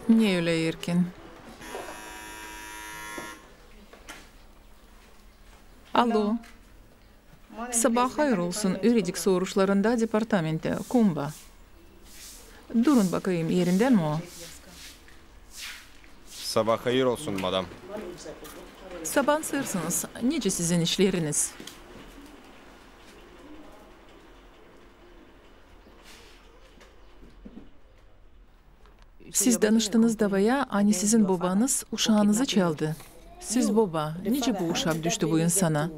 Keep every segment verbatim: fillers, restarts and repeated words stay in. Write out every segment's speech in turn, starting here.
Ne ölä erken? Alo. Sabaa hayır olsun, üredik soruşlarında departamentä. Kumba. Durun bakayım, erindän mi o? Sabaa hayır olsun, madam. Sabaan hêrsiniz. Nicä sizin işleriniz? Siz danıştınız davaya, ani sizin bobanız uşaanızı çaldı. Siz boba, nicä bu uşak düştü bu insana?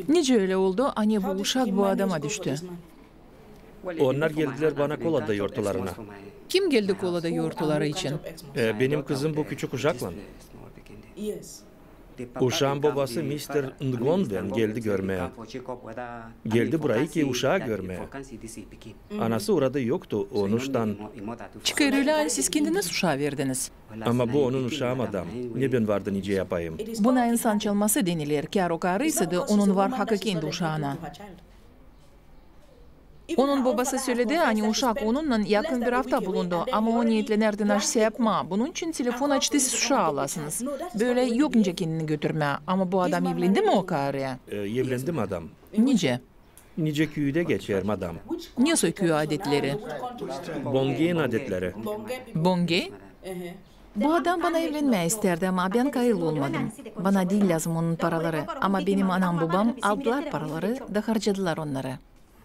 Nicä ölä oldu, ani bu uşak bu adama düştü? Onnar geldilär bana kola dayartularına. Kim geldi kola dayartuları için? E, benim kızım bu küçük uşaklan. Uşaan bobası mister Ngonven geldi görmää. Geldi burayı ki uşaa görmää. Anası orada yoktu, onuştan. Çıkêr ölä, ani siz kendiniz uşaa verdiniz. Ama bu onun uşaa, madam. Ne bän vardı nicä yapayım? Buna insan çalması deniler. Kär o karı isä dä, onun var hakı kendi uşaana. Onun bobası söledi, ani uşak onunnan yakın bir afta bulundu, ama o neetlenärdi naşey yapmaa. Bunun için telefon açtı, siz uşaa alasınız. Bölä yok nicä kendini götürmää. Ama bu adam evlendi mi o karıya? E, evlendi, madam. Nicä? Nicä küüdä geçer, madam. Ne soy küü adetleri? Bongeyin adetleri. Bongey? Bu adam bana evlenmää istärdi, ama bän kayıl olmadım. Bana diil lääzım onun paraları, ama benim anam-bobam aldılar paraları da harcadılar onnarı.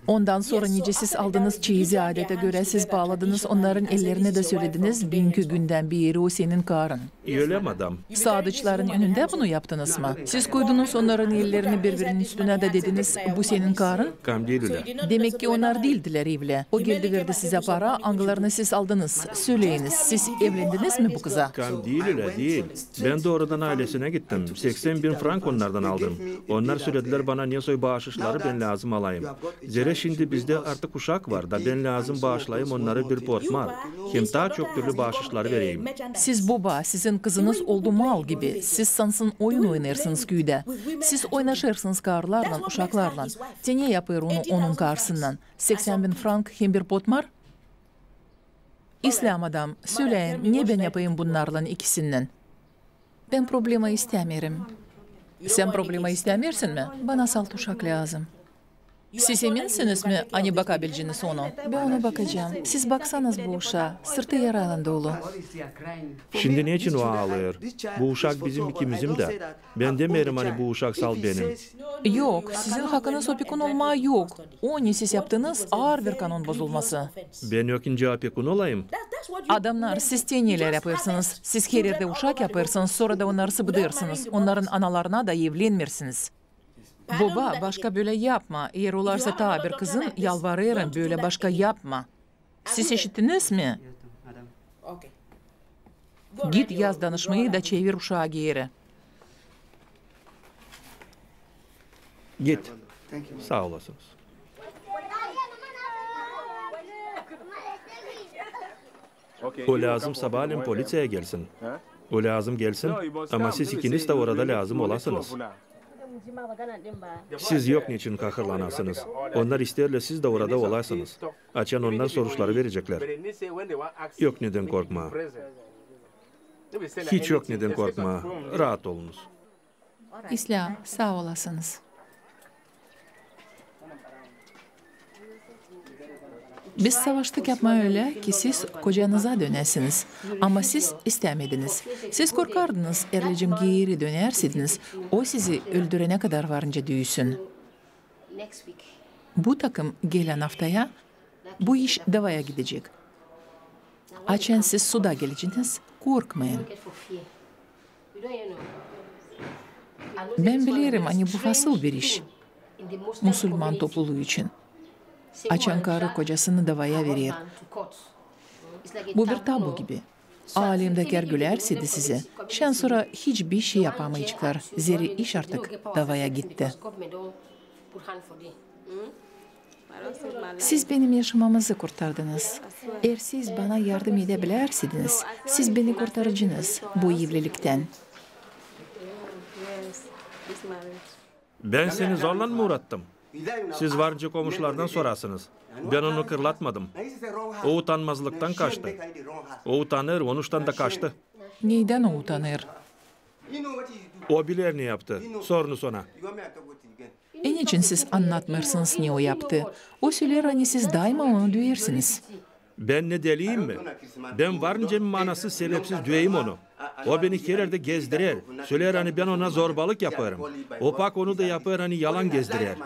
Ondan sora nicä siz aldınız çeyizi adetä görä, siz baaladınız onnarın ellerini da sölediniz: büünkü gündän beeri o senin karın. Ölä, madam. Saadıçların önündä bunu yaptınız mı? Siz koydunuz onnarın ellerini biri-birinin üstünä da dediniz: bu senin karın? Kam diil ölä. Demäk ki, onnar diildilär evli. O geldi, verdi sizä para, angılarını siz aldınız. Söleyiniz, siz evlendiniz mi bu kıza? Kam diil ölä, diil. Bän doorudan aylesinä gittim. Seksän bin frank onnardan aldım. Onnar söledilär bana, ne soy baaşışları bän lääzım alayım. Zerä şindi bizdä artık uşak var da bän lääzım baaşlayım onnarı bir potmar. Hem taa çok türlü baaşışları vereyim. Siz boba, sizin kızınız oldu mal gibi. Siz sansın oyun oynêêrsınız küüdä. Siz oynaşêrsınız karılarlan, uşaklarlan. Te ne yapêr onu onun karısınnan? Seksän bin frank hem bir potmar? İslää, madam, söläyin, ne bän yapayım bunnarlan ikisinnän? Bän problema istämeerim. Sän problema istämeersin mi? Bana salt uşak lääzım. Siz eminsiniz mi, ani bakabileceniz onu? Bän onu bakacam. Siz baksanız bu uşaa, sırtı yaralan dolu. Şindi neçin o aалıyêr? Bu uşak bizim ikimizin dä. Bän demeerim, ani bu uşak salt benim. Yok, sizin hakınız opekun olmaa yok. O, ne siz yaptınız, aar bir kanon bozulması. Bän yok nicä opekun olayım. Adamnar, siz te nelär yapêrsınız? Siz her erdä uşak yapêrsınız, sora da onnarı sıbıdêrsınız. Onnarın analarına da evlenmeersiniz. Boba, başka bölä yapma. Eer olarsa taa bir kızın, yalvarêrım, bölä başka yapma. Siz işittiniz mi? Git, yaz danışmayı da çevir uşaa geeri. Git. Saa olasınız. O lääzım sabaalän polisiyaya gelsin. O lääzım gelsin, ama siz ikiniz dä orada lääzım olasınız. Siz yok neçin kahırlanasınız. Onnar isteerlär, siz dä orada olasınız, açan onnar soruşları vereceklär. Yok nedän korkmaa. Hiç yok nedän korkmaa. Raat olunuz. İslää, saa olasınız. Biz savaştık yapmaa ölä, ki siz kocanıza dönäsiniz. Ama siz istämediniz. Siz korkardınız, erlecim geeri dönärseydiniz, o sizi öldürenä kadar varınca düüsün. Bu takım gelän aftaya bu iş davaya gidecek. Açan siz suda geleceniz, korkmayın. Bän bilerim, ani bu fasıl bir iş musulman topluluu için. Açan karı kocasını davaya verer. Bu bir tabu gibi. Aalemdäkilär gülärseydi sizä, şansora hiç bir şey yapamayaceklar, zerä iş artık davaya gitti. Siz benim yaşamamızı kurtardınız. Eer siz bana yardım edebilärseydiniz, siz beni kurtaracınız bu evliliktän. Bän seni zorlan mı uurattım? Siz varınca komuşulardan sorasınız. Bän onu kırlatmadım. O utanmazlıktan kaçtı. O utanêr, onuştan da kaçtı. Neydän o utanêr? O biler ne yaptı. Sorunuz ona. E neçin siz annatmêêrsınız, ne o yaptı? O söleer, ani siz daima onu düüyersiniz. Bän ne deliyim mi? Bän var nicä manasız, sebepsiz düüyeyim onu. O beni her erdä gezdirer. Söleer, ani bän ona zorbalık yapêrım. O pak onu da yapêr, ani yalan gezdirer.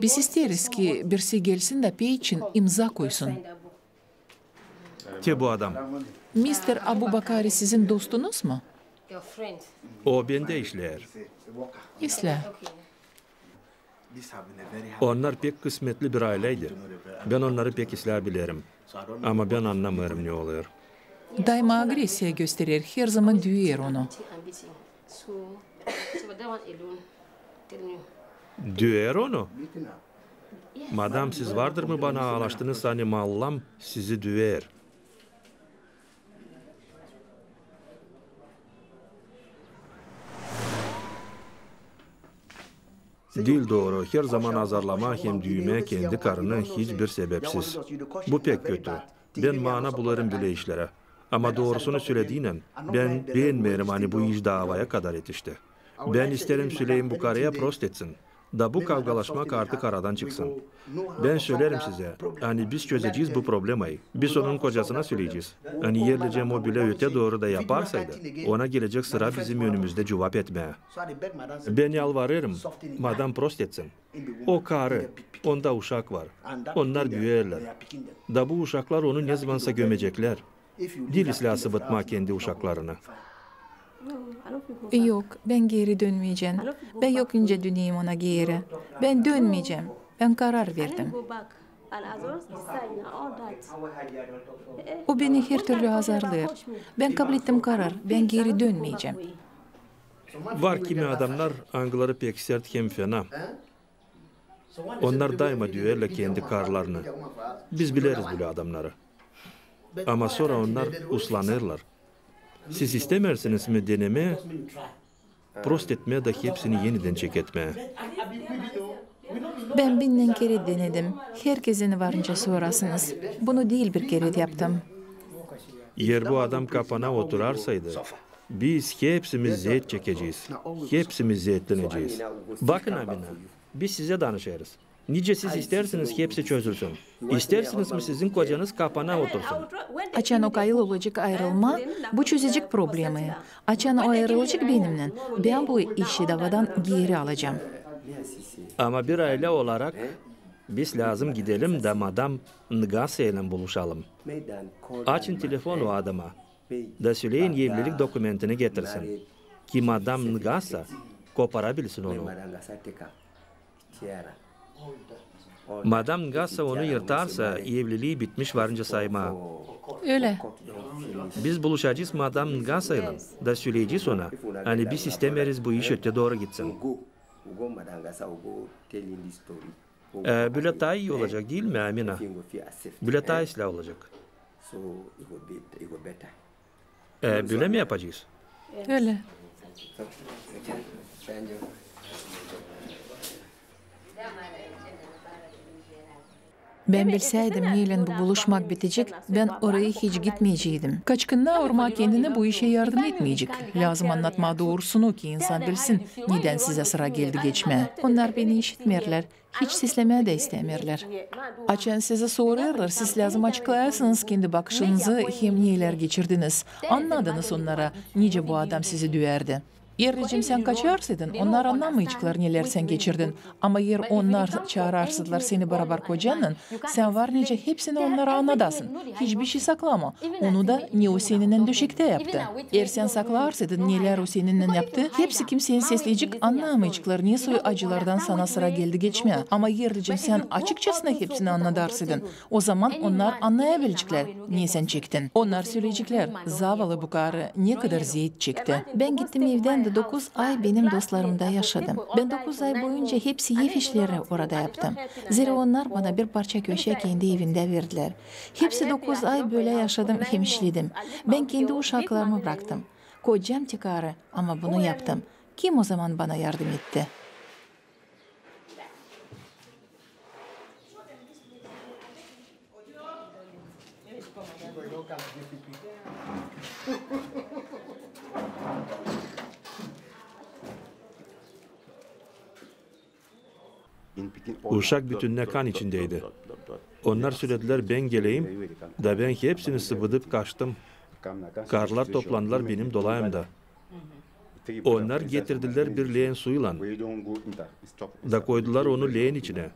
Biz isteeriz, ki birisi gelsin da pey için imza koysun. Te bu adam. Mister Abubakari sizin dostunuz mu? O bendä işleer. İslää. Onnar pek kısmetli bir ayleydi. Bän onnarı pek islää bilerim. Ama bän annamêêrım, ne olêr. Daima agresiya gösterer, herzaman düüyer onu. Düüyer onu? Madam, siz vardır mı bana aalaştınız, ani mallam sizi düüyer? Diil dooru herzaman azarlamaa hem düümää kendi karını hiç bir sebepsiz. Bu pek kötü. Bän mana bulêrım bölä işlerä. Ama doorusunu sölediynän, bän beenmeerim, ani bu iş daavaya kadar etişti. Bän isteerim söleyim bu karıya prost etsin. Da bu kavgalaşmak artık aradan çıksın. Bän söleerim sizä, ani biz çözecez bu problemayı. Biz onun kocasına söleyecez. Ani erlecäm o bölä öte dooru da yaparsaydı, ona gelecek sıra bizim önümüzdä cuvap etmää. Bän yalvarêrım, madam prost etsin. O karı, onda uşak var. Onnar büüyerlär. Da bu uşaklar onu nezamansa gömeceklär. Diil islää sıbıtmaa kendi uşaklarını. Yok, bän geeri dönmeyecäm. Bän yok nicä döneyim ona geeri. Bän dönmeyecäm. Bän karar verdim. O beni her türlü azarlêêr. Bän kablettim karar, bän geeri dönmeyecäm. Var kimi adamnar, angıları pek sert hem fena. Onnar daima düüyerlär kendi karılarını. Biz bileriz bölä adamnarı. Ama sora onnar uslanêrlar. Siz istämeersiniz mi denemää, prost etmää da hepsini enidän çeketmää? Bän binnän kerä denedim. Herkezi ne var nicä sorasınız. Bunu diil bir kerä yaptım. Eer bu adam kapana oturarsaydı, biz hepsimiz zeet çekecez. Hepsimiz zeetlenecez. Bakın, Amina, biz sizä danışêrız. Nicä siz isteersiniz hepsi çözülsün? İsteersiniz mi sizin kocanız kapana otursun? Açan o kayıl olacek ayırılmaa, bu çözecek problemayı. Açan o ayırılacek benimnän, bän bu işi daavadan geeri alacam. Ama bir aylä olarak biz lääzım gidelim da madam Ngasa ilän buluşalım. Açın telefon o adama da söleyin evlilik dokumentini getirsin, ki madam Ngasa koparabilsin onu. Madam Ngasa onu yırtarsa, evlilii bitmiş var nicä saymaa. Ölä. Biz buluşacez madam Ngasa ilän da söleyecez ona, ani biz istämeeriz bu iş öte dooru gitsin. E, bölä taa ii olacek, diil mi, Amina? Bölä taa islää olacek. E, bölä mi yapacez? Ölä. Bän bilsäydim, neylän bu buluşmak bitecek, bän oraya hiç gitmeyeceydim. Kaçkınnar urmaa kendini bu işä yardım etmeyecek. Lääzım annatmaa doorusunu, ki insan bilsin, nedän sizä sıra geldi geçmää. Onnar beni işitmeerlär. Hiç seslemää dä istämeerlär. Açan sizä sorêrlar, siz lääzım açıklayasınız kendi bakışınızı hem neylär geçirdiniz. Annadınız onnara, nicä bu adam sizi düüyärdi. Erlecim sän kaçarsaydın, onnar annamayaceklar, nelär sän geçirdin. Ama eer onnar çaararsaydılar seni barabar kocannan, sän var nicä hepsini onnara annadasın. Hiçbir şey saklama. Onu da, ne o seninnän döşektä yaptı. Eer sän saklarsaydın, nelär o seninnän yaptı, hepsi, kim seni sesleyecek, annamayaceklar, ne soy acılardan sana sıra geldi geçmää. Ama erlecim sän açıkçasına hepsini annadarsaydın, ozaman onnar annayabileceklär, ne sän çektin. Onnar söleyeceklär, zavallı bu karı ne kadar zeet çekti. Bän gittim evdän da dokuz ay benim dostlarımda yaşadım. Bän dokuz ay boyunca hepsi ev işleri orada yaptım. Zerä onnar bana bir parça köşä kendi evindä verdilär. Hepsi dokuz ay bölä yaşadım hem işledim. Bän kendi uşaklarımı braktım. Kocam tek arı, ama bunu yaptım. Kim ozaman bana yardım etti? Uşak bütünnä kan içindeydi. Onnar söledilär, bän geleyim, da bän hepsini sıbıdıp kaçtım. Karılar toplandılar benim dolayımda. Onnar getirdilär bir leen suylan da koydular onu leen içinä.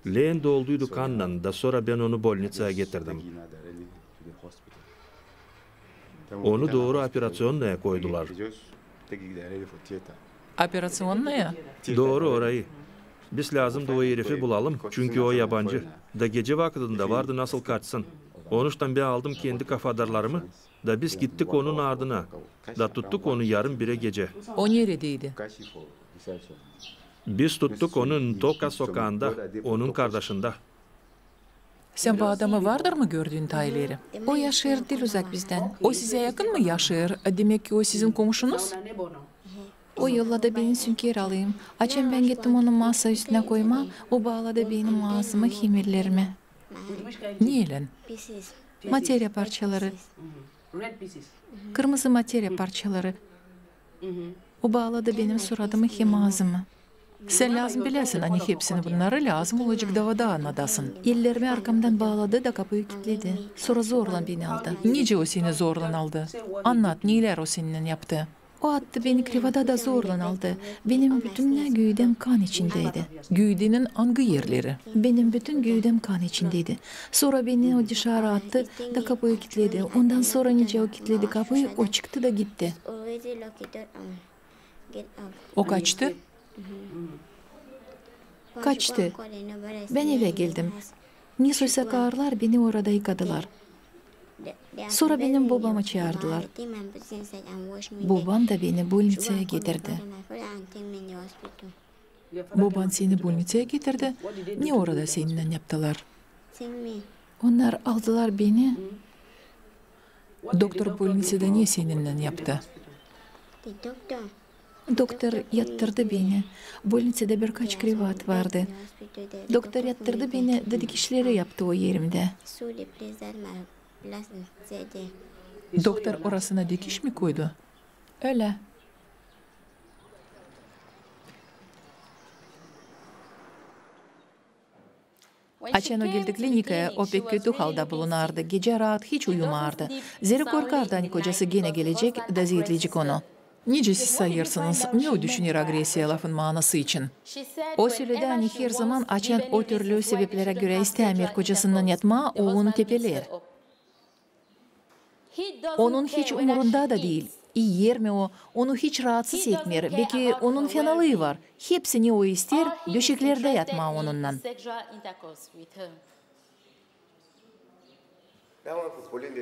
Leen dolduydu kannan, da sora bän onu bolnitsaya getirdim. Onu dooru operaţionnaya koydular. Operaţionnaya? Dooru, orayı. Biz lääzımdı o erifi bulalım, çünkü o yabancı. Da gece vakıdında vardı nasıl kaçsın. Onuştan bän aldım kendi kafadarlarımı, da biz gittik onun ardına, da tuttuk onu yarım birä gecä. O neredäydi? Biz tuttuk onu Ntoka sokaanda, onun kardaşında. Sän bu adamı vardır mı gördün taa ileri? O yaşêêr diil uzak bizdän. O sizä yakın mı yaşêêr? Demäk ki, o sizin komuşunuz? O yolladı beni sünker alayım. Açan bän gittim onu masa üstünä koymaa, o baaladı benim aazımı hem ellerimi. Neylän? Materiya parçaları. Kırmızı materiya parçaları. O baaladı benim suradımı hem aazımı. Sän lääzım biläsin, ani hepsini bunnarı lääzım olacek daada annadasın. Ellerimi arkamdan baaladı da kapıyı kitledi. Sora zorlan beni aldı. Nicä o seni zorlan aldı? Annat, neylär o seninnän yaptı? O attı beni krivada da zorlan aldı. Benim bütünnä güüdäm kan içindeydi. Güüdenin angı erleri? Benim bütün güüdäm kan içindeydi. Sora beni o dışarı attı da kapıyı kitledi. Ondan sora nicä o kitledi kapıyı, o çıktı da gitti. O kaçtı? Kaçtı. Bän evä geldim. Ne soysa karılar beni orada yıkadılar. Sora benim bobamı çaardılar. Bobam da beni bolnitsaya getirdi. Boban seni bolnitsaya getirdi? Ne orada seninnän yaptılar? Onnar aldılar beni. Doktor bolnitsada ne seninnän yaptı? Doktor yattırdı beni. Bolnitsada birkaç krivat vardı. Doktor yattırdı beni da dikişleri yaptı o erimdä. Doktor orasına dikiş mi koydu? Ölä. Açan o geldi klinikaya, o pek kötü halda bulunardı. Gecä raat hiç uyumardı. Zerä korkardı, ani kocası genä gelecek da zeetleyecek onu. Nicä siz sayêrsınız, ne o düşüner agresiya lafın maanası için? O söledi, ani herzaman, açan o türlü sebeplerä görä istämeer kocasınnan yatmaa, o onu tepeleer. Onun hiç umurunda da diil, iyer mi o, onu hiç raatsız etmeer, beki onun fenalıı var. Hepsi, ne o isteer, döşeklerdä yatmaa onunnan.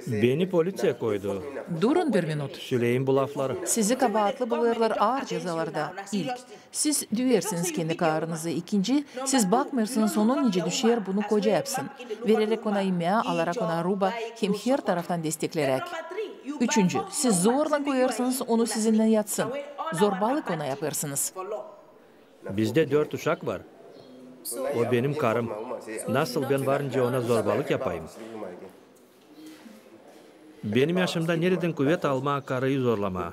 Beni politsiyaya koydu. Durun bir minut. Söleyim bu lafları. Sizi kabaatlı bulêrlar aar cezalarda. İlk, siz düüyersiniz kendi karınızı. İkinci, siz bakmêêrsınız, onun nicä düşer bunu koca yapsın. Vereräk ona imää, alarak ona ruba hem her taraftan destekleräk. Üçüncü, siz zorlan koyêrsınız onu sizinnän yatsın. Zorbalık ona yapêrsınız. Bizdä dört uşak var. O benim karım. Nasıl bän var nicä ona zorbalık yapayım? Benim yaşımda neredän kuvet almaa karıyı zorlamaa?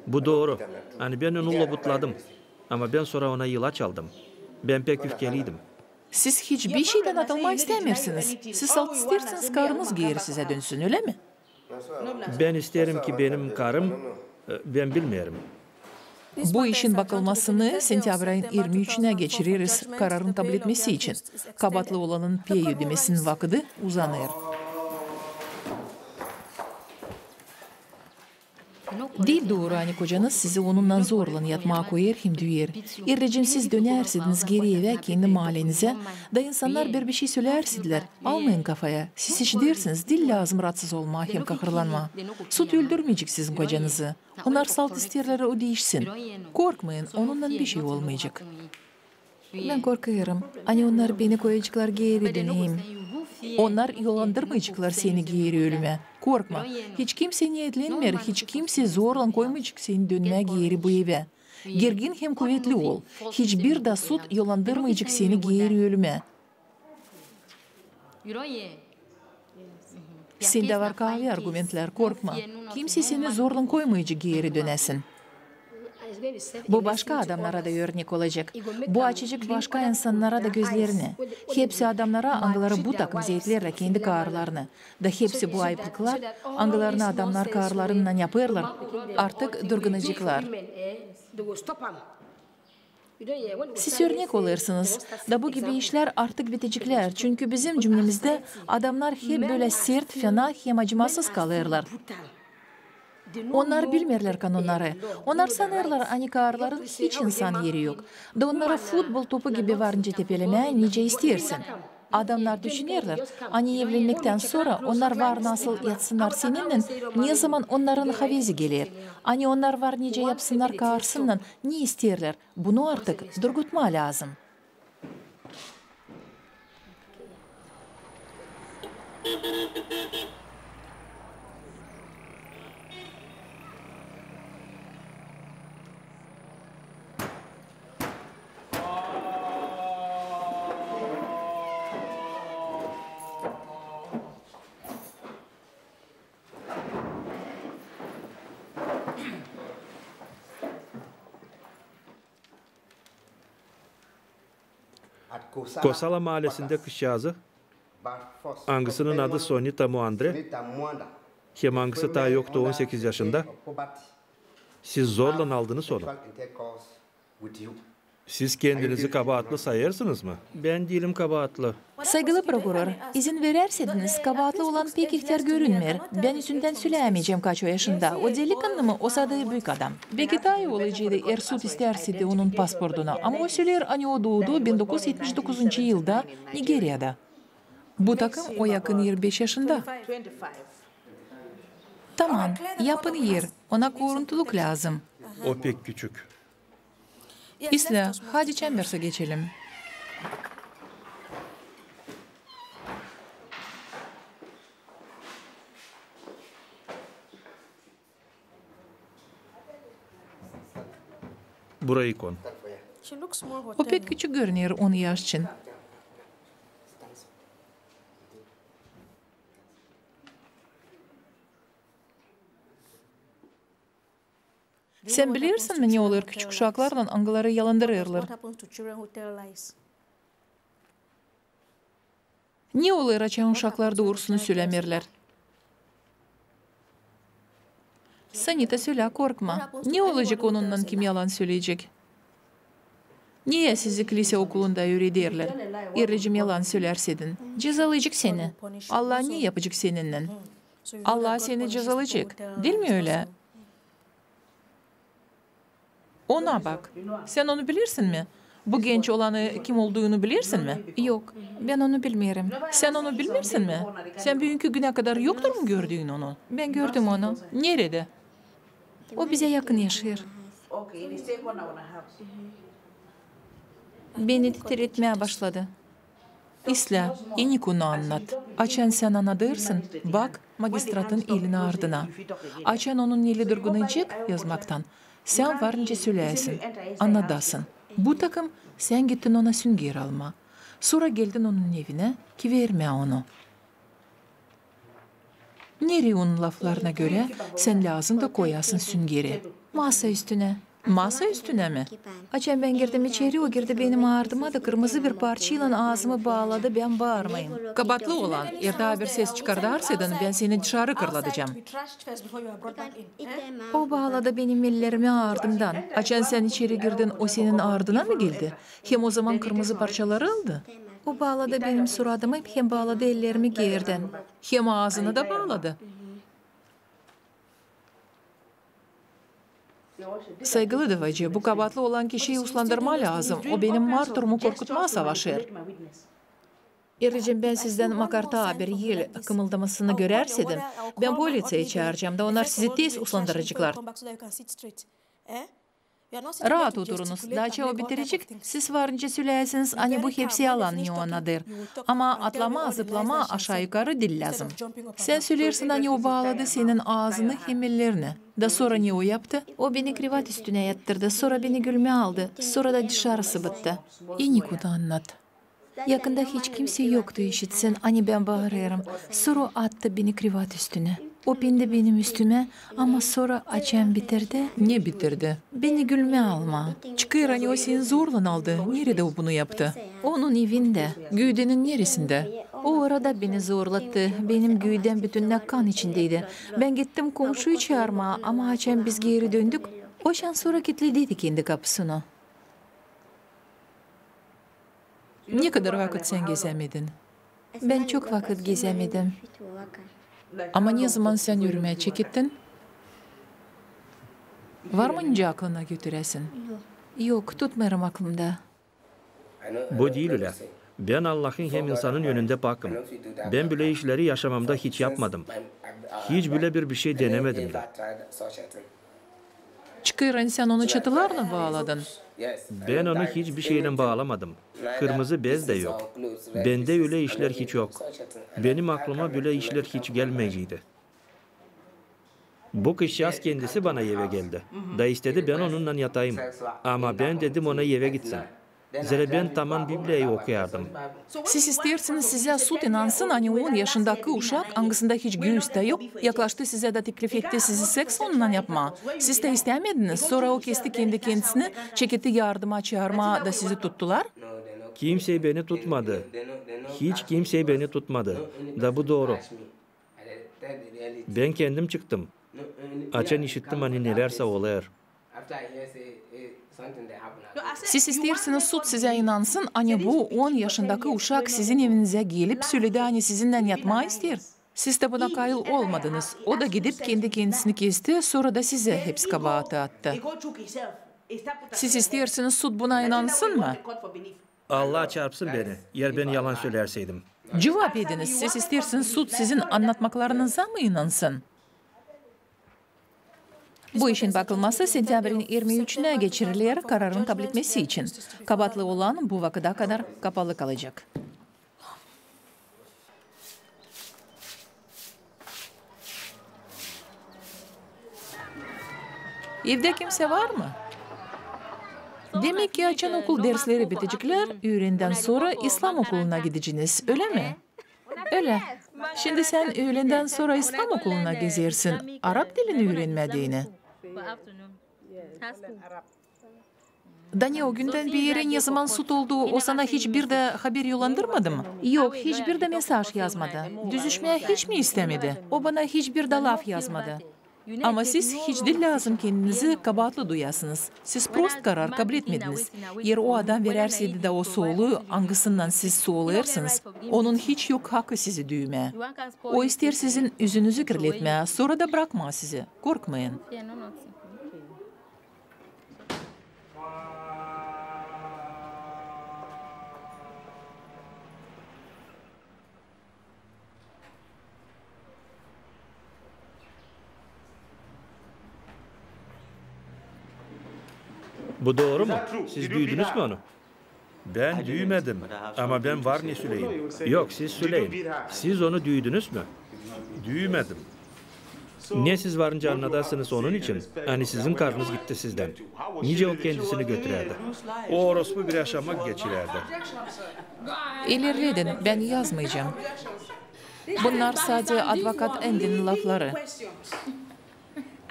Bu dooru. Ani bän onu lobutladım. Ama bän sora ona ilaç aldım. Bän pek üfkeliydim. Siz hiç bir şeydän atılmaa istämeersiniz. Siz salt isteersiniz, karınız geeri sizä dönsün, ölä mi? Bän isteerim ki benim karım, e, bän bilmeerim. Bu işin bakılmasını sentyabrayın irmi üçünä geçireriz, kararın kabletmesi için. Kabaatlı olanın pey ödemesinin vakıdı uzanêr. Diil dooru, ani kocanız sizi onunnan zorlan yatmaa koyêr hem düüyer. Erlecim, siz dönärseydiniz geeri evä, kendi maalenizä, da insannar bir bişey sölärseydilär, almayın kafaya. Siz işidersiniz, diil lääzım raatsız olmaa hem kahırlanmaa. Sud öldürmeyecek sizin kocanızı. Onnar salt isteerlär, o diişsin. Korkmayın, onunnan bişey olmayacek. Bän korkêrım, ani onnar beni koyaceklar geeri döneyim. Onnar yollandırmayaceklar seni geeri ölümä. Korkma, hiç kimsey neetlenmeer, hiç kimsey zorlan koymayacek seni dönmää geeri bu evä. Gergin hem kuvetli ol. Hiçbir da sud yollandırmayacek seni geeri ölümä. Sendä var kaavi argumentlär, korkma. Kimsey seni zorlan koymayacek geeri dönäsin. Bu başka adamnara da örnek olacek. Bu açacek başka insannara da gözlerini. Hepsi adamnara, angıları bu takım zeetleerlär kendi kaarlarını. Da hepsi bu ayıplıklar, angılarını adamnar kaarlarınnan yapêrlar, artık durgunaceklar. Siz örnek olêrsınız, da bu gibi işlär artık biteceklär, çünkü bizim cümlemizdä adamnar hep bölä sert, fena hem acımasız kalêrlar. Onnar bilmeerlär kanonnarı. Onnar sanêrlar, ani kaarların hiç insan eri yok. Da onnara futbol topu gibi var nicä tepelemää, nicä isteersin. Adamnar düşünerlär, ani evlenmektän sora onnar var nasıl yatsınnar seninnän, ne zaman onnarın havezi geler. Ani onnar var nicä yapsınnar kaarsınnan, ne isteerlär, bunu artık durgutmaa lääzım. Kosala maalesindä kızçaazı, angısının adı Sonita Muandre, hem angısı taa yoktu on sekiz yaşında, siz zorlan aldınız onu. Siz kendinizi kabaatlı sayêrsınız mı? Bän diilim kabaatlı. Saygılı prokuror, izin verärsädiniz, kabaatlı olan pek ihtär görünmeer. Bän üzündän söleyämeyecäm, kaç o yaşında. O delikannı mı, osa da büük adam? Beki taa ii olaceydı, eer sud istärseydi onun pasportunu. Ama o söleer, ani o duudu bin dokuz üz etmiş dokuzuncu yılda Nigeriyada. Bu takım o yakın irmi beş yaşında. Tamam, yapın er, ona koruntuluk lääzım. O pek küçük. İslää, hadi çembersä geçelim. Burayı kon. O pek küçük görüner on yaş için. Sän bilersin mi, ne olêr küçük uşaklarlan, angıları yalandırêrlar? Ne olêr, açan uşaklar doorusunu sölämeerlär? Sonita, sölä, korkma. Ne olacek onunnan, kim yalan söleyecek? Niyä sizi klisä okulunda üürederlär, erlecim, yalan sölärsän? Cezalayacek seni. Allah ne yapacek seninnän? Allah seni cezalayacek, diil mi ölä? Ona bak. Sän onu bilersin mi? Bu genç olanı kim olduğunu bilersin mi? Yok, bän onu bilmeerim. Sän onu bilmeersin mi? Sän büünkü günä kadar yoktur mu gördüün onu? Bän gördüm onu. Neredä? O bizä yakın yaşêêr. Beni de terletmää başladı. İslää, eni konu annat. Açan sän annadêrsın, bak magistratın elini ardına. Açan onun eli durgunayacek yazmaktan, sän var nicä söläsin, annadasın. Bu takım sän gittin ona sünger almaa. Sora geldin onun evinä ki vermää onu. Nereyi onun laflarına görä sän lääzım da koyasın süngeri? Masa üstünä. Masa üstünä mi? Açan bän girdim içeri, o girdi benim ardıma da kırmızı bir parçaylan aazımı baaladı, bän baarmayım. Kabaatlı olan, eer taa bir ses çıkardarsaydın, bän seni dışarı fırladacam. O baaladı benim ellerimi ardımdan. Açan sän içeri girdin, o senin ardınan mı geldi? Hem ozaman kırmızı parçaları aldı? O baaladı benim suratımı hem baaladı ellerimi geerdän. Hem aazını da baaladı. Saygılı davacı, bu kabaatlı olan kişiyi uslandırmaa lääzım. O benim marturumu korkutmaa savaşêr. Erlecim, bän sizdän makar taa bir el kımıldamasını görärseydim, bän politsiyayı çaaracam da onnar sizi tez uslandıraceklar. Raat oturunuz, daaça o bitirecek, siz var nicä söläsiniz, ani bu hepsi yalan, ne o annadêr. Ama atlamaa, zıplamaa aşaa-yukarı diil lääzım. Sän söleersin, ani o baaladı senin aazını hem ellerini. Da sora ne o yaptı? O beni krivat üstünä yattırdı, sora beni gülmää aldı, sora da dışarı sıbıttı. Eni konu annat. Yakında hiç kimsey yoktu işitsin, ani bän baarêrım. Sora o attı beni krivat üstünä. O pendi benim üstümä, ama sora açan bitirdi. Ne bitirdi? Beni gülmää almaa. Çıkêr, ani o seni zorlan aldı. Neredä o bunu yaptı? Onun evindä. Güüdenin neresindä? O orada beni zorlattı. Benim güüdäm bütünnä kan içindäydi. Bän gittim komşuyu çaarmaa, ama açan biz geeri döndük, o şansora kitledi kendi kapusunu. Ne kadar vakıt sän gezämedin? Bän çok vakıt gezämedim. Ama ne zaman sän ürümää çekettin? Var mı nicä aklına götüräsin? Yok, tutmêêrım aklımda. Bu diil ölä. Bän Allahın hem insanın önündä pakım. Bän bölä işleri yaşamamda hiç yapmadım. Hiç bölä bir, bir şey denämedim dä. Çıkêr, ani sän onu çatılarlan baaladın. Bän onu hiç bir şeylän baalamadım. Kırmızı bez dä yok. Bendä ölä işlär hiç yok. Benim aklıma bölä işlär hiç gelmeyceydi. Bu kızçaaz kendisi bana evä geldi. Da istedi, bän onunnan yatayım. Ama bän dedim ona evä gitsin. Zerä bän taman Bibliyayı okuyardım. Siz isteersiniz, sizä sud inansın, ani on yaşındakı uşak, angısında hiç güüs tä yok, yaklaştı sizä da teklif etti sizi seks onunnan yapmaa. Siz tä istämediniz, sora o kesti kendi kendisini, çeketti yardıma çaarmaa da sizi tuttular? Kimsey beni tutmadı. Hiç kimsey beni tutmadı. Da bu dooru. Bän kendim çıktım. Açan işittim, ani nelärsä olêr. Siz isteersiniz, sud sizä inansın, ani bu on yaşındakı uşak sizin evinizä gelip söledi, ani sizinnän yatmaa isteer? Siz tä buna kayıl olmadınız. O da gidip kendi kendisini kesti, sora da sizä hepsi kabaatı attı. Siz isteersiniz, sud buna inansın mı? Allah çarpsın beni, eer bän yalan sölärseydim. Cuvap ediniz, siz isteersiniz, sud sizin annatmaklarınıza mı inansın? Bu işin bakılması sentyabrın irmi üçünä geçiriler kararın kabletmesi için. Kabaatlı olan bu vakıda kadar kapalı kalacek. Evdä kimsey var mı? Demäk ki, açan okul dersleri biteceklär, üürendän sora İslam okuluna gideceniz, ölä mi? Ölä. Şindi sän üülendän sora İslam okuluna gezersin, arap dilini üürenmää deyni. Da ne, o gündän beeri, ne zaman sud oldu, o sana hiç bir dä haber yollandırmadı mı? Yok, hiç bir dä mesaj yazmadı. Düzüşmää hiç mi istämedi? O bana hiç bir dä laf yazmadı. Ama siz hiç diil lääzım kendinizi kabaatlı duyasınız. Siz prost karar kabletmediniz. Eer o adam verärseydi dä o solu, angısından siz solêrsınız, onun hiç yok hakı sizi düümää. O isteer sizin üzünüzü kirletmää, sora da brakmaa sizi. Korkmayın. Bu dooru mu? Siz düydünüz mü onu? Bän düümedim, ama bän var ne söleyim. Yok, siz söleyin. Siz onu düydünüz mü? Düümedim. Ne siz varınca annadarsınız onun için, ani sizin karınız gitti sizdän? Nicä o kendisini götürärdi? O orospu bir yaşamak geçirärdi. İlerledin, bän yazmayacam. Bunnar sade advokat Endinin lafları.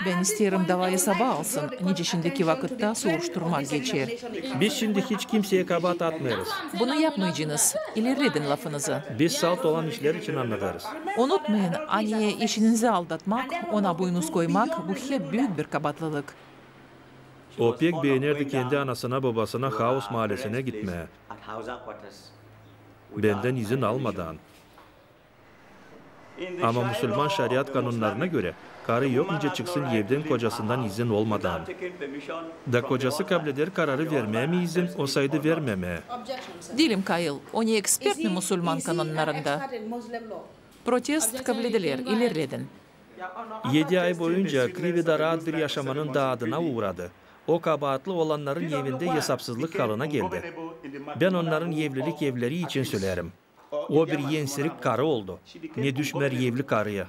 Bän isteerim, davayı sabaa alsın, nicä şindiki vakıtta soruşturma geçer. Biz şindi hiç kimseyä kabaat atmêêrız. Bunu yapmaycınız. İlerledin lafınızı. Biz salt olan işlär için annadêrız. Unutmayın, ani eşinizi aldatmak, ona buynuz koymak, bu hep büük bir kabaatlılık. O pek beenärdi kendi anasına-bobasına Haus maalesinä gitmää, bendän izin almadan. Ama musulman şariat kanonnarına görä, karı yok nicä çıksın evdän kocasından izin olmadan. Da kocası kableder kararı vermää mi izin, osaydı vermemää. Diilim kayıl, o ne ekspert mi musulman kanonnarında. Protest kablediler, ilerledin. Edi ay boyunca Krivi da raat bir yaşamanın daadına uuradı. O kabaatlı olannarın evindä esapsızlık halına geldi. Bän onnarın evlilik evleri için söleerim. O bir ensirik karı oldu. Ne düşmär evli karıya.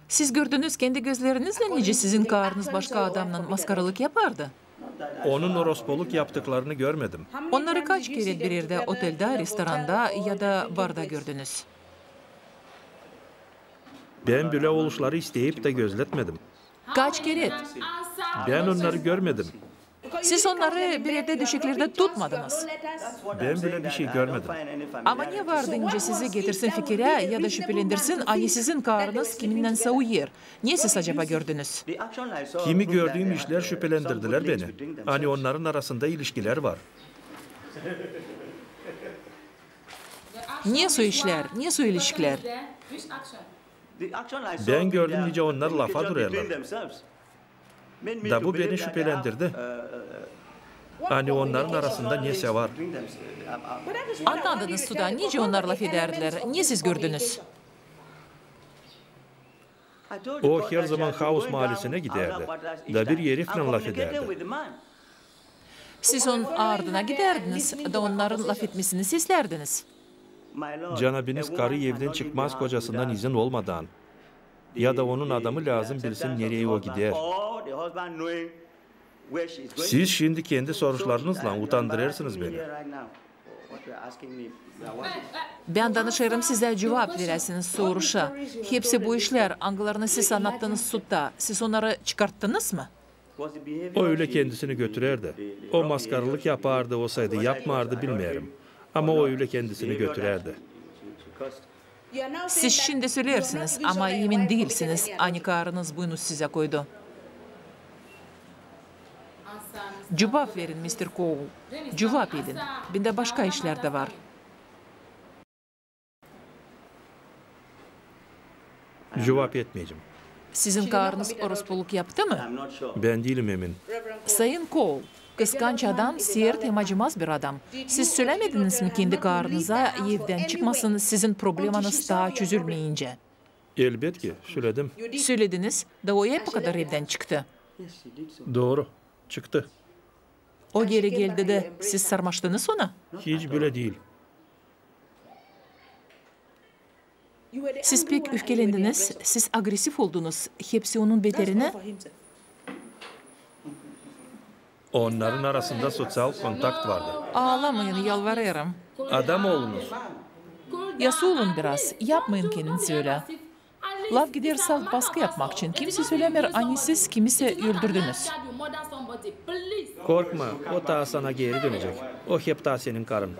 Siz gördünüz kendi gözleriniznän, nicä sizin karınız başka adamnan maskaralık yapardı? Onun orospuluk yaptıklarını görmedim. Onnarı kaç kerä bir erdä, oteldä, restoranda ya da barda gördünüz? Bän bölä oluşları isteyip tä gözletmedim. Kaç kerä? Bän onnarı görmedim. Siz onnarı bir erdä döşeklerdä tutmadınız. Bän bölä bir şey görmedim. Ama ne vardı, nicä sizi getirsin fikirä ya da şüpelendirsin, ani sizin karınız kiminnänsä uyêr? Ne siz acaba gördünüz? Kimi gördüüm işlär şüpelendirdilär beni, ani onnarın arasında ilişkilär var. Ne soy işlär, ne soy ilişkilär? Bän gördüm, nicä onnar lafa durêrlar. Da bu beni şüpelendirdi, ani onnarın arasında nesä var. Annadınız, suda, nicä onnar lafedärdilär, ne siz gördünüz? O herzaman Haus maalesinä gidärdi, da bir eriflän lafedärdi. Siz onun ardına gidärdiniz da onnarın lafetmesini seslärdiniz. Canabiniz karı evdän çıkmaz kocasından izin olmadan. Ya da onun adamı lääzım bilsin, nereyi o gidär. Siz şindi kendi soruşlarınızlan utandırêrsınız beni. Bän danışêrım sizä cuvap veräsiniz soruşa. Hepsi bu işlär, angılarını siz annattınız sudta, siz onnarı çıkarttınız mı? O ölä kendisini götürärdi. O maskaralık yapardı, olsaydı yapmardı, bilmeerim. Ama o ölä kendisini götürärdi. Siz şindi söleersiniz, ama emin diilsiniz, ani karınız bunu sizä koydu. Cuvap verin, mister Koul. Cuvap edin. Bendä başka işlär dä var. Cuvap etmeyecäm. Sizin karınız orospuluk yaptı mı? Bän diilim emin. Sayın Koul, kıskanç adam, sert hem acımaz bir adam. Siz sölämediniz mi kendi karınıza evdän çıkmasın, sizin problemanız taa çözülmeyincä? Elbetki, söledim. Sölediniz, da o hep bu kadar evdän çıktı. Dooru, çıktı. O geeri geldi dä siz sarmaştınız ona? Hiç bölä diil. Siz pek üfkelendiniz, siz agresiv oldunuz, hepsi onun beterinä. Onnarın arasında soţial kontakt vardı. Aalamıyın, yalvarêrım. Adam olunuz. Yası olun biraz, yapmayın kendinizi ölä. Laf gider salt baskı yapmak için. Kimsey sölämeer, ani siz kimisä öldürdünüz. Korkma, o taa sana geeri dönecek. O hep taa senin karın.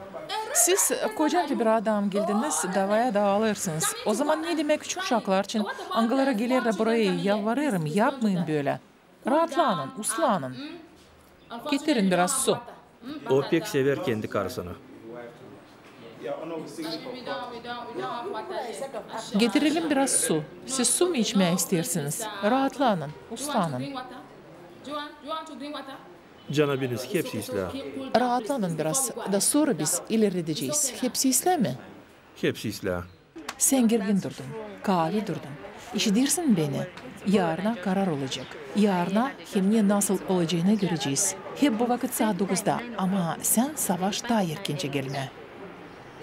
Siz kocaylan bir adam geldiniz, davaya daalêrsınız. O zaman ne demäk küçük uşaklar için, angıları gelerlär burayı, yalvarêrım, yapmayın bölä. Raatlanın, uslanın. Getirin biraz su. O pek sever kendi karısını. Getirelim biraz su. Siz su mu içmää isteersiniz? Raatlanın, uslanın. Canabiniz, hepsi islää. Raatlanın biraz, da sora biz ilerledecez. Hepsi islää mi? Hepsi islää. Sän gergin durdun, kaavi durdun. İşidersin beni? Yaarına karar olacek. Yaarına hem ne nasıl olaceenı görecez. Hep bu vakıt saat dokuzda, ama sän savaş taa erkencä gelmää.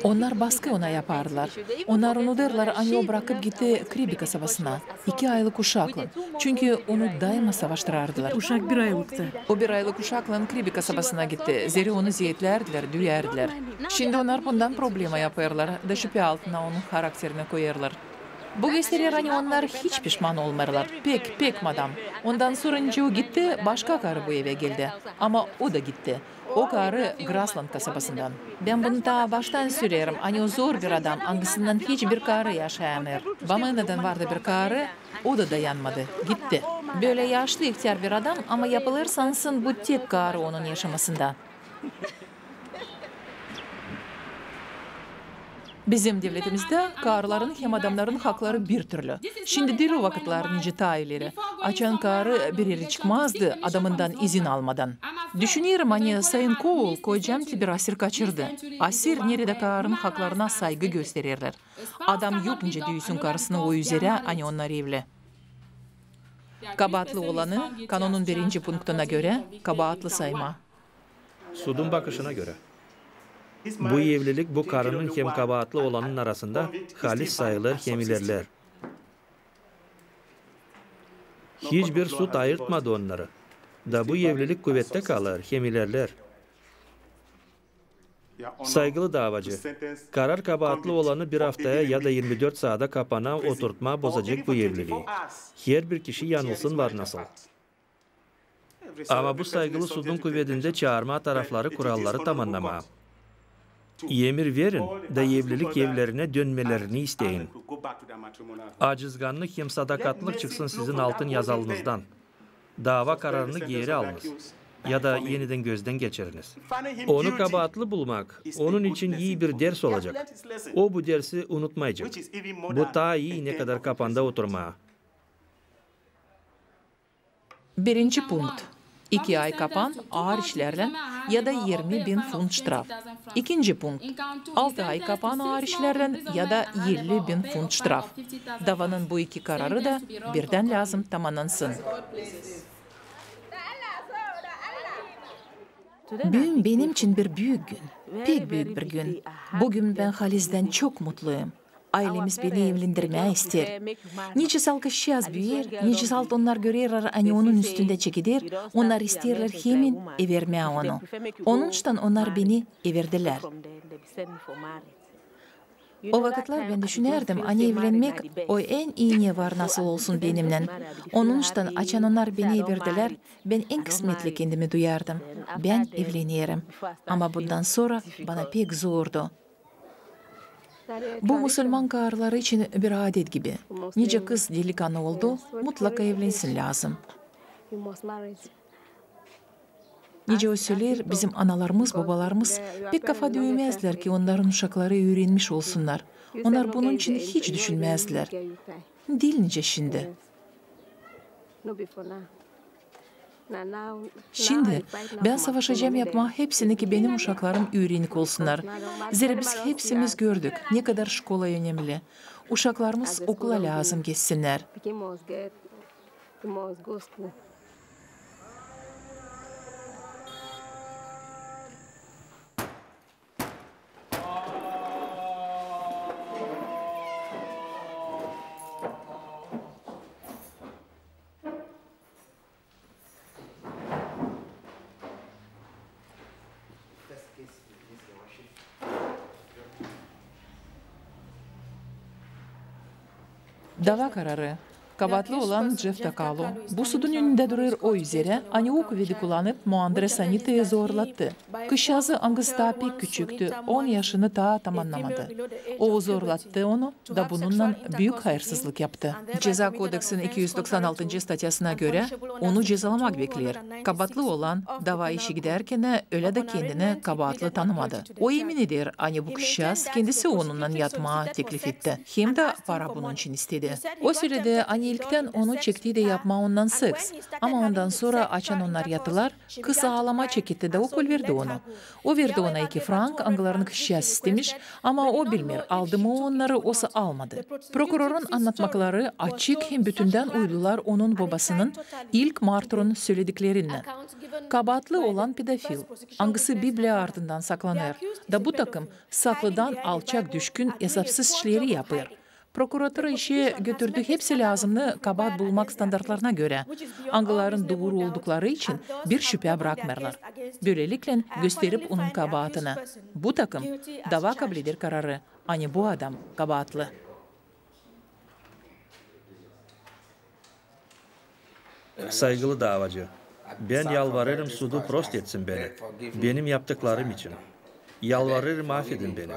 Onnar baskı ona yapardılar. Onnar unudêrlar, ani o brakıp gitti Kribi kasabasına iki aylık uşaklan. Çünkü onu daima savaştırardılar. Uşak bir aylıktı. O bir aylık uşaklan Kribi kasabasına gitti, zerä onu zeetlärdi, düüyärdilär. Şindi onnar bundan problema yapêrlar, da şüpe altına onun harakterinä koyêrlar. Bu gösterer, ani onnar hiç pişman olmêêrlar. Pek, pek, madam. Ondan sora nicä o gitti, başka karı bu evä geldi. Ama o da gitti. O karı Grasland kasabasından. Bän bunu taa baştan söleerim, ani o zor bir adam, angısından hiç bir karı yaşayamêêr. Bamınadan vardı bir karı, o da dayanmadı, gitti. Bölä yaşlı ihtär bir adam, ama yapılêr sansın, bu tek karı onun yaşamasında. Bizim devletimizdä karıların hem adamnarın hakları bir türlü. Şindi diil o vakıtlar, nicä taa ileri, açan karı bir erä çıkmazdı adamından izin almadan. Düşünerim, ani Sayın Koul kocam bir asir kaçırdı. Asir, neredä karının haklarına saygı göstererlär. Adam yok nicä düüsün karısını o üzerä, ani onnar evli. Kabaatlı olanı, kanonun birinci punktuna görä, kabaatlı saymaa. Sudun bakışına görä, bu evlilik bu karının hem kabaatlı olanın arasında halis sayılêr hem ilerleer. Hiçbir sud ayırtmadı onnarı. Da bu evlilik kuvettä kalêr, hem ilerleer. Saygılı daavacı, karar kabaatlı olanı bir aftaya ya da irmi dört saada kapana oturtmaa bozacek bu evlilii. Herbir kişi yanılsın var nasıl. Ama bu saygılı sudun kuvedindä çaarmaa tarafları kuralları tamannamaa. Emir verin da evlilik evlerinä dönmelerini isteyin. Acızgannık hem sadakatlılık çıksın sizin altın yazalınızdan. Daava kararını geeri alınız ya da enidän gözdän geçiriniz. Onu kabaatlı bulmak onun için ii bir ders olacek. O bu dersi unutmayacek. Bu taa ii, ne kadar kapanda oturmaa. Birinci punkt. İki ay kapan aar işlärlän ya da irmi bin funt ştraf. İkinci punkt. Altı ay kapan aar işlärlän ya da elli bin funt ştraf. Daavanın bu iki kararı da birdän lääzım tamannansın. Büün benim için bir büük gün. Pek büük bir gün. Bu gün bän halizdän çok mutluyum. Aylemiz beni evlendirmää isteer. Nicä salt kızçaaz büüyer, nicä salt onnar görerlär, ani onun üstündä çekider, onnar isteerlär hemin evermää onu. Onuştan onnar beni everdilär. O vakıtlar bän düşünärdim, ani evlenmäk o en ii ne var nasıl olsun benimnän. Onuştan, açan onnar beni everdilär, bän en kısmetli kendimi duyardım. Bän evlenerim. Ama bundan sora bana pek zordu. Bu musulman karıları için bir adet gibi. Nicä kız delikannı oldu, mutlaka evlensin lääzım. Nicä o söleer, bizim analarımız, bobalarımız pek kafa düümäzdilär, ki onnarın uşakları üürenmiş olsunnar. Onnar bunun için hiç düşünmäzdilär. Diil nicä şindi. Şindi bän savaşacam yapmaa hepsini, ki benim uşaklarım üürenik olsunnar. Zerä biz hepsimiz gördük, ne kadar şkola önemli. Uşaklarımız okula lääzım geçsinnär. Daava kararı. Kabaatlı olan Jeff Takalo. Bu sudun önündä durêr o üzerä, ani o kuvedi kullanıp Muandre Sanitayı zorlattı. Kızçaazı, angısı taa pek küçüktü, on yaşını taa tamannamadı. O zorlattı onu, da bununnan büük hayırsızlık yaptı. Ceza kodeksin iki üz doksan altıncı statyasına görä, onu cezalamak bekleer. Kabaatlı olan daava işi gidärkenä ölä dä kendini kabaatlı tanımadı. O emin eder, ani bu kızçaaz kendisi onunnan yatmaa teklif etti. Hem dä para bunun için istedi. O söledi, ani ilktän onu çekti dä yapmaa ondan seks. Ama ondan sora, açan onnar yattılar, kız aalamaa çeketti da okul verdi onu. O verdi ona iki frank, angılarını kızçaaz istemiş, ama o bilmeer, aldı mı onnarı, osa almadı. Prokurorun annatmakları açık hem bütündän uydular onun bobasının ilk marturun sölediklerininnän. Kabaatlı olan pedofil, angısı Bibliya ardından saklanêr, da bu takım saklıdan alçak, düşkün, esapsız işleri yapêr. Prokuratura işä götürdü hepsi lääzımnı kabaat bulmak standartlarına görä, angıların duuru oldukları için bir şüpä brakmêêrlar. Bölelikle gösterip onun kabaatını. Bu takım daava kabul eder kararı, ani bu adam kabaatlı. Saygılı daavacı, bän yalvarêrım sudu prost etsin beni, benim yaptıklarım için. Yalvarêrım, afedin beni.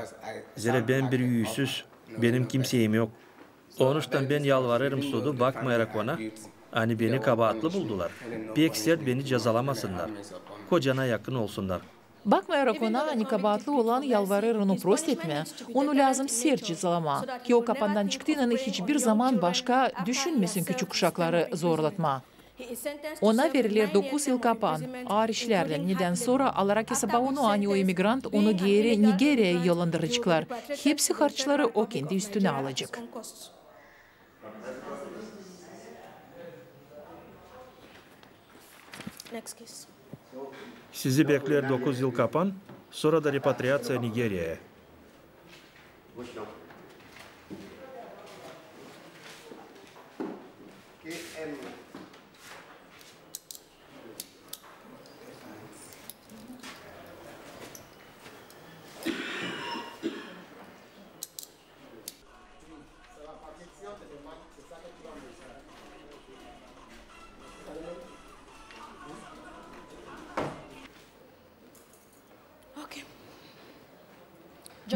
Zerä bän bir üüsüz, benim kimseyim yok. Onuştan bän yalvarêrım sudu, bakmayarak ona, ani beni kabaatlı buldular, pek sert beni cezalamasınnar, kocana yakın olsunnar. Bakmayarak ona, ani kabaatlı olan yalvarêr onu prost etmää, onu lääzım sert cezalamaa, ki o kapandan çıktıynan hiçbir zaman başka düşünmesin küçük uşakları zorlatmaa. Ona veriler dokuz yıl kapan, aar işlärlän, nedän sora, alarak esaba onu, ani o emigrant, onu geeri Nigeriyaya yollandıraceklar. Hepsi harçları o kendi üstünä alacek. Sizi bekleer dokuz yıl kapan, sora da repatriaţiya Nigeriyaya.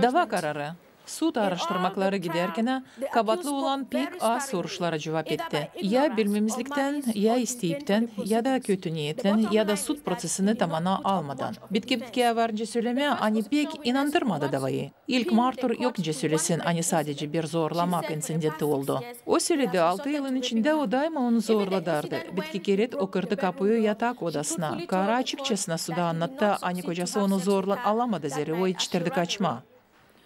Dava kararı. Sud aaraştırmakları gidärkenä kabaatlı olan pek az soruşlara cuvap etti. Ya bilmämäzliktän, ya isteyiptän, ya da kötü niyetlän, ya da sud proţesini tamana almadan. Bitki-bitkiyä varınca sölemää, ani pek inandırmadı davayı. İlk Martur yok nicä sölesin, ani sadecä bir zorlamak inţidenti oldu. O söledi, altı yılın içindä o daima onu zorladardı. Bitki keret o kırdı kapuyu yatak odasına. Karı açıkçasına suda annattı, ani kocası onu zorlan alamadı, zerä o etiştirdi kaçmaa.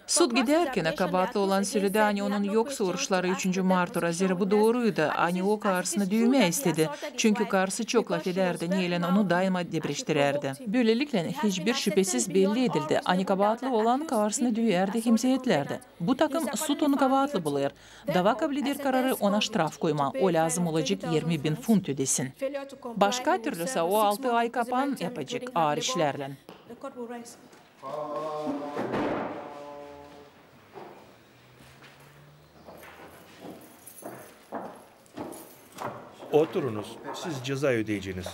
Sud gidärkenä kabaatlı olan söledi, ani onun yok soruşları üçüncü Martura, zerä bu dooruydu, ani o karısını düümää istedi, çünkü karısı çok lafedärdi, neylän onu daima debreştirärdi. Bölelikle, hiçbir şüpesiz belli edildi, ani kabaatlı olan karısını düüyärdi hem zeetlärdi. Bu takım sud onu kabaatlı bulêr. Dava kabledär kararı, ona ştraf koymaa, o lääzım olacek irmi bin funt ödesin. Başka türlü sä o altı ay kapan yapacek aar işlärlän. Oturunuz, siz ceza ödeyeceniz.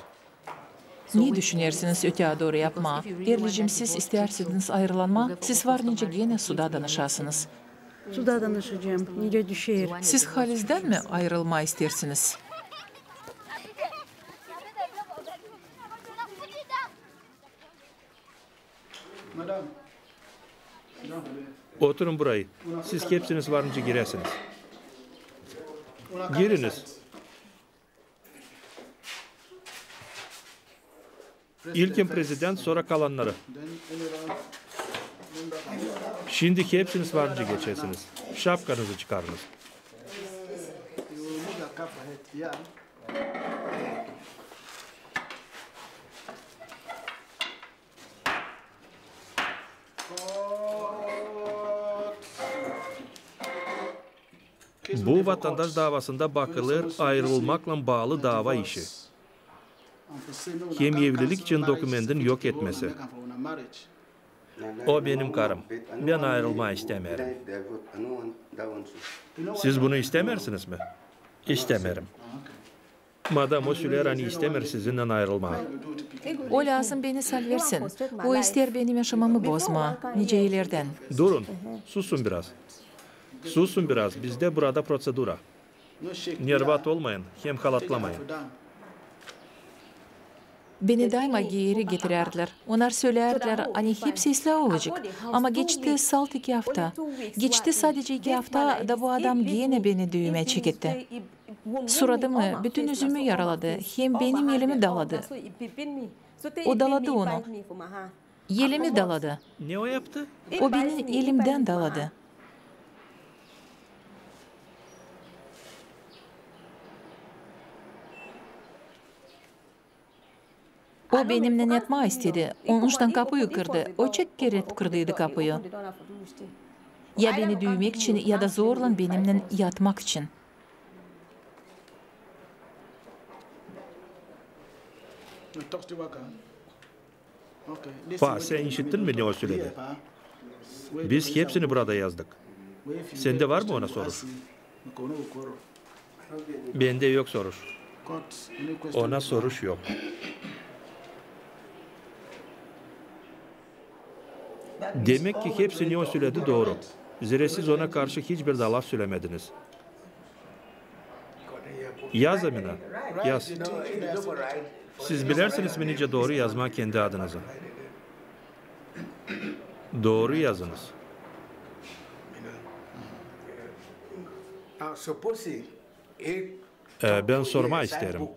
Ne düşünersiniz ötää dooru yapmaa? Erlicim, siz isteersiz ayırılmaa, siz var nicä genä suda danışasınız. Suda danışacam, nicä düşer. Siz halizdän mi ayırılmaa isteersiniz? Oturun burayı. Siz hepsiniz var nicä giräsiniz. Giriniz. İlkin prezident, sora kalannarı. Şindi hepsiniz var nicä geçersiniz. Şapkanızı çıkarınız. Bu vatandaş davasında bakılêr ayırılmaklan baalı dava işi. Hem evlilik için dokumentin yok etmesi. O benim karım. Bän ayırılmaa istämeerim. Siz bunu istämeersiniz mi? İstämeerim. Madam, o sölär, ani istämeer sizinnän ayırılmaa. O lääzım beni salversin. O isteer benim yaşamamı bozmaa, nicä ilerdän. Durun, susun biraz. Susun biraz, bizdä burada proţedura. Nervat olmayın hem halatlamayın. Beni daima geeri getirärdilär. Onnar söleerdilär, ani hepsi islää olacek. Ama geçti salt iki afta. Geçti sadecä iki afta, da bu adam genä beni düümää çeketti. Suradımı, bütün üzümü yaraladı, hem benim elimi daladı. O daladı onu. Elimi daladı. Ne o yaptı? O benim elimdän daladı. O benimnän yatmaa istedi, onuştan kapuyu kırdı. O çok kerä kırdıydı kapuyu. Ya beni düümäk için, ya da zorlan benimnän yatmak için. Pa, sän işittin mi, ne o söledi? Biz hepsini burada yazdık. Sendä var mı ona soruş? Bendä yok soruş. Ona soruş yok. Demäk ki, hepsi, ne o söledi, dooru. Zerä siz ona karşı hiç bir da laf sölämediniz. Yaz, Amina, yaz. Siz bilersiniz mi nicä dooru yazmaa kendi adınızı? Dooru yazınız. E, bän sormaa isteerim.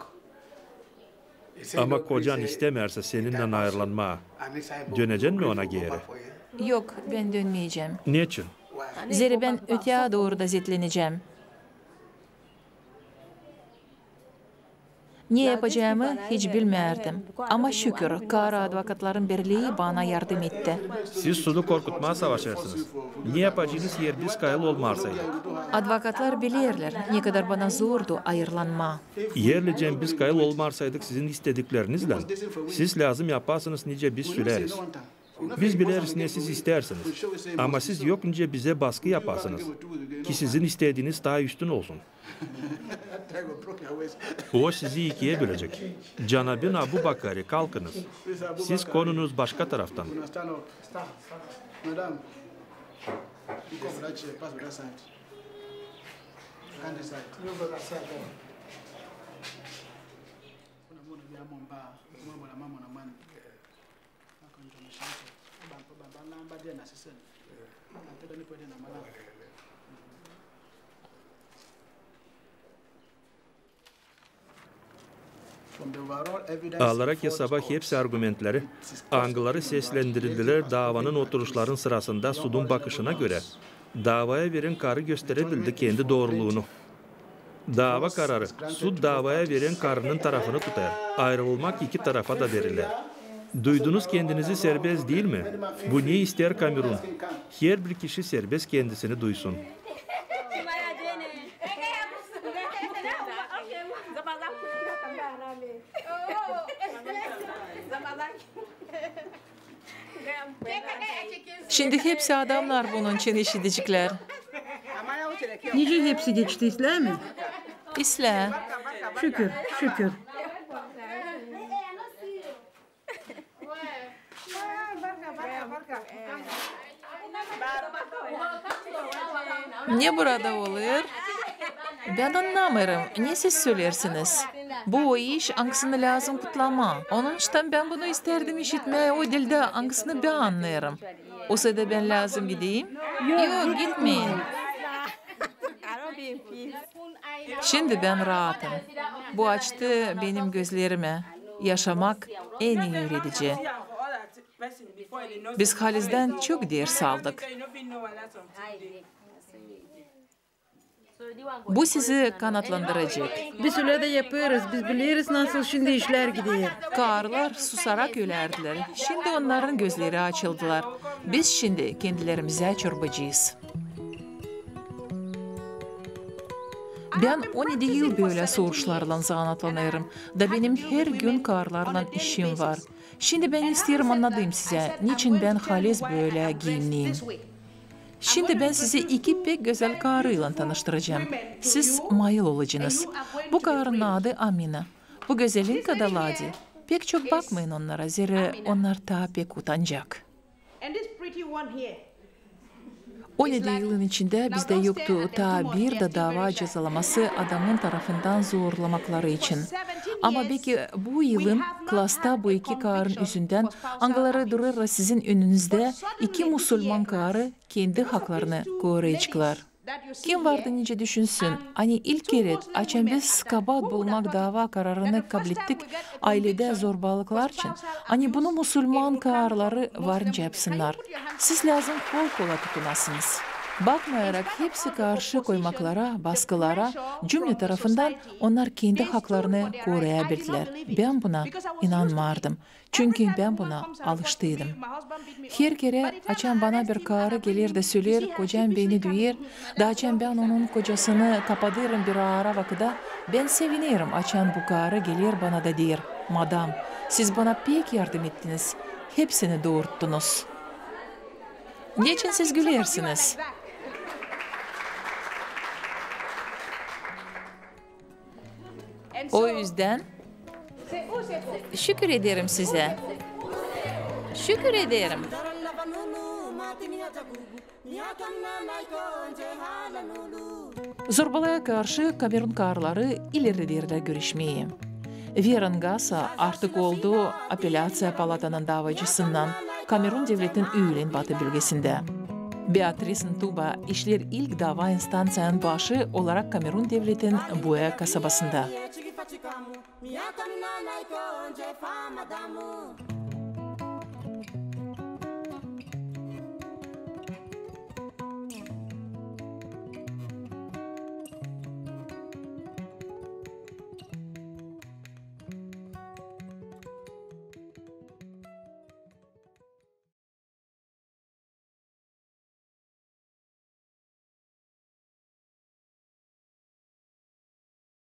Ama kocan istämeersä seninnän ayırlanmaa, dönecän mi ona geeri? Yok, bän dönmeyecäm. Neçin? Zerä bän ötää dooru da zeetlenecäm. Ne yapacamı hiç bilmärdim. Ama şükür, Karı advokatların birlii bana yardım etti. Siz sudu korkutmaa savaşêrsınız. Ne yapacınız, eer biz kayıl olmarsaydık? Advokatlar bilerlär, ne kadar bana zordu ayırlanmaa. Erlicim, biz kayıl olmarsaydık sizin istediklerinizlän, siz lääzım yapasınız, nicä biz söleriz. Biz bileriz, ne siz istärsiniz. Ama siz yok nicä bizä baskı yapasınız, ki sizin istediiniz taa üstün olsun. O sizi ikiä bölecek. Canabin Abu Bakari, kalkınız. Siz konunuz başka taraftan. Iko mrache paso da side. Kandi side. Iko da side. Kuna mwana bia momba, mwana mwana mama na mwana. Ako njo mishante. Aba mpa bamba namba dia na sisene. Aba mpa bamba namba dia na mwana. Alarak esaba hepsi argumentleri, angıları seslendirildilär daavanın oturuşların sırasında sudun bakışına görä, daavaya veren karı gösterebildi kendi dooruluunu. Daava kararı, sud daavaya veren karının tarafını tutêr. Ayırılmak iki tarafa da verilär. Duydunuz kendinizi serbest, diil mi? Bu ne isteer Kamerun? Herbir kişi serbest kendisini duysun. Şindi hepsi adamnar bunun için işideceklär. Nicä hepsi geçti, islää mi? İslää. Şükür, şükür. Ne burada olêr? Bän annamêêrım, ne siz söleersiniz? Bu o iş, angısını lääzım kutlamaa. Onuştan bän bunu istärdim işitmää o dildä, angısını bän annêêrım. O sırada bän lääzım gideyim? Yok, gitmeyin. Şindi bän raatım. Bu açtı benim gözlerimi. Yaşamak en ii üüredici. Biz halizdän çok ders aldık. Bu sizi kanatlandıracek. Biz ölä dä yapêrız, biz bileriz, nasıl şindi işlär gider. Kaarlar susarak ölärdilär. Şindi onnarın gözleri açıldılar. Biz şindi kendilerimizä çorbacıyız. Bän on edi yıl bölä soruşlarlan zanaatlanêrım, da benim her gün kaarlarlan işim var. Şindi bän isteerim annadayım sizä, neçin bän haliz bölä giiyimniyim. Şindi bän sizi iki pek gözäl kaarıylan tanıştıracam. Siz mayıl olacınız. Bu kaarın adı Amina. Bu gözelinkada Ladi. Pek çok bakmayın onnara, zerä onnar taa pek utancak. On edi yılın içindä bizdä yoktu taa bir dä daava cezalaması adamın tarafından zorlamakları için. Ama beki bu yılın klasta bu iki kaarın üzündän, angıları durêrlar sizin önünüzdä, iki musulman kaarı kendi haklarını koruyaceklar. Kim vardı nicä düşünsün, ani ilk kerä, açan biz kabaat bulmak daava kararını kablettik ayledä zorbalıklar için, ani bunu musulman kaarları var nicä yapsınnar. Siz lääzım kol-kola tutunasınız. Bakmayarak hepsi karşı koymaklara, baskılara, cümle tarafından onnar kendi haklarını koruya bildilär. Bän buna inanmardım. Çünkü bän buna alıştıydım. Her kerä, açan bana bir kaarı geler dä söleer, kocam beni düüyer, da açan bän onun kocasını kapadêrım bir aara vakıda, bän sevinerim, açan bu kaarı geler bana da deer: "Madam, siz bana pek yardım ettiniz, hepsini dooruttunuz." Neçin siz gülersiniz? O üzdän şükür ederim sizä. Şükür ederim. Zorbalığa karşı Kamerun kaarları ilerlederlär görüşmeyi. Vera N'Gasa artık oldu Apeläţiya palatanın daavacısından Kamerun devletin üülen-batı bölgesindä. Beatrice N'Tuba işleer ilk daava instanţiyanın başı olarak Kamerun devletin Buea kasabasında.